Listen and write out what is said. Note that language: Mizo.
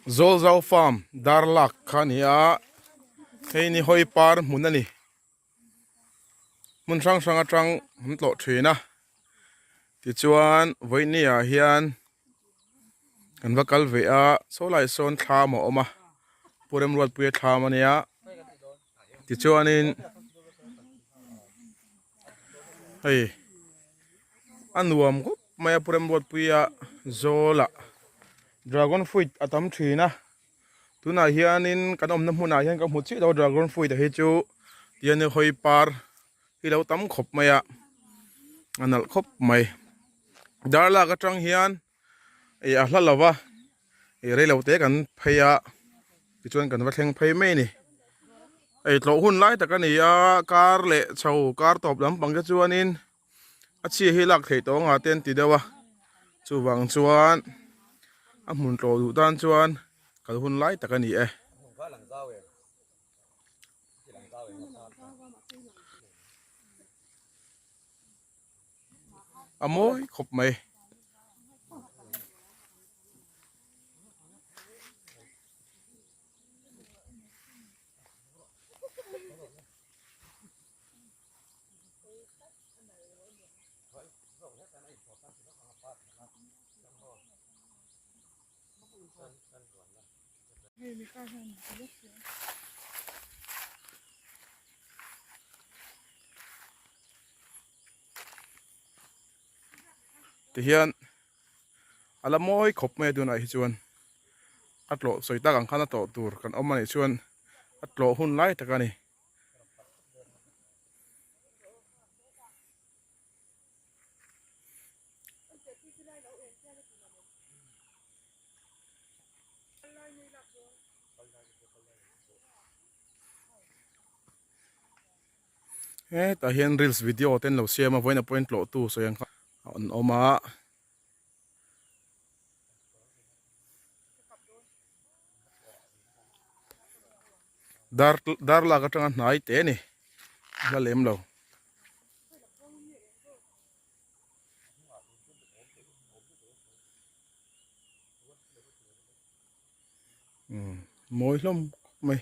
Zawlzau farm Darlak kha a ni a, hei ni hawi par hmun a ni. Hmun hrang hrang atang an tlawh thin a, tichuan vawiini ah hian kan va kal ve a, saw lai sawn thlam a awm a, Pu Remruatpuia thlam a nia, tichuanin hei a nuam khawp mai a Pu Remruatpuia zawlah dragon fruit a tam thin a. Tunah hianin kan awmna hmunah hian ka hmu chiah lo dragon fruit a hi chu tihian hawi par hi lo tam khawp mai a a nalh khawp mai darlak atang hian ih a hla lo va ih reilo te kan phei a tichuan kan va thleng phei mai a ni ei tlawh hun lai tak a ni a kar leh chho kar tawp lampang te chuanin a chhia hi lak theih tawh anga te an ti deuh a chuvang chuan a hmun tlawh duh tan chuan kal hun lai tak a ni e. A mawi khawp mai. Tihian a la mawi khawp mai a tunah hi chuan a tlawh sawi tak ang khan a tlawh tur kan awm a nih chuan a tlawh hun lai tak a ni. Hetah hian reels video te an lo siam a vawiin a point tlawh tu sawi ang kha an awm a. Dar dar lak atanga hnai te a ni la lem lo. Umm mawi hlawm khawp mai.